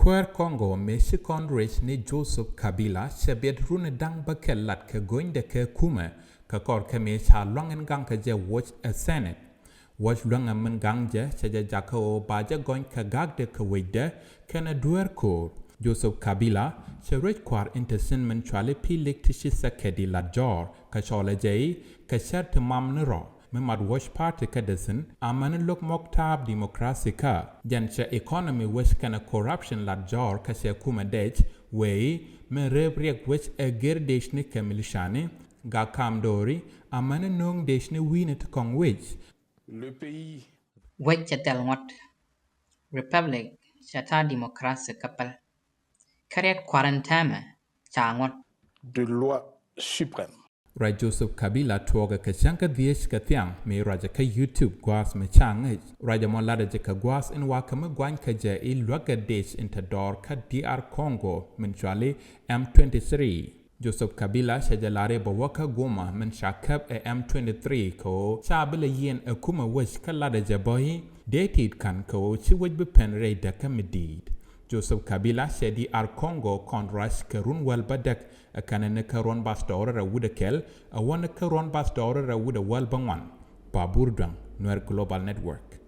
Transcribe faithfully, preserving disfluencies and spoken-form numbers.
Puɛɛr Kɔŋgɔ mëë ci kɔn ruëc ni Joseph Kabila cɛ biɛt runi da̱ŋ bäkɛl lat kɛ go̱nydɛ kɛ kumɛ, kɛ kɔr kä mëë ca lua̱ŋ in gaŋ kɛ jɛ wuɔ̱c ɛ Senate. Wuɔ̱c luäŋɛ min gaŋ jɛ cɛ jɛ jakä ɣöö ba jɛ gɔny kɛ gakdɛ kɛ wecdɛ kɛnɛ dueer ko̱o̱r. Joseph Kabila cɛ ruëc kua̱r in te thi̱n min cuali Felix Tshisekedi lat jɔ̱ɔ̱r kɛ cɔɔlɛ jɛ i̱ kɛ cär ti mam ni rɔ mi mat wuɔ̱c party kädɛ thi̱n amäni lo̱k mɔk ta̱a̱p democracy kä jɛn cɛ economy wec kɛnɛ corruption lat jɔ̱ɔ̱r kä cɛ kumɛ dɛc wëë i̱ min rëëp riɛk wec ɛ gër dëëcni kɛ militiani, gak kaam do̱ri amäni nööŋ dëëcni wi̱i̱ni ti kɔŋ wec. Wec cɛ thil ŋuɔ̱t. Republic cɛ ta̱a̱ democracy kä päl. Kä riɛt kua̱r in täämɛ ca ŋuɔ̱t. De loi suprême. Ruac Joseph Kabila tuɔɔkɛ kɛ cäŋ kä dhieec kɛ thiaŋ mëë ruacɛ kä YouTube gua̱a̱th mi ca ŋäc. Ruacɛ mɔ latdɛ jɛ kɛ gua̱a̱th in wakä mi guany kɛ jɛ i̱ luäkɛ dëëc in te dɔɔr kä D R Congo min cuali M twenty-three. Joseph Kabila cɛ jɛ lar i̱ bɛ wä kä Goma min ca käp ɛ M twenty-three kɛ ɣöö ca bi lɛ yiɛn ɛ kumɛ wec kä latdɛ jɛ bä i̱ dee ti̱i̱t ka̱n kɛ ɣöö ci wec bi pɛn rɛy däkä mi di̱i̱t. Joseph Kabila cɛ D R Congo kɔn ruac kɛ run wäl bädäk ɛ kɛnɛ ni kä ruɔ̱n bath tɔɔri rɛw wi̱cdɛ kɛl ɛ wä ni kä ruɔ̱n bath tɔɔri rɛw wi̱cdɛ wäl bäŋuan. Babur Duaŋ, Nuer Global Network.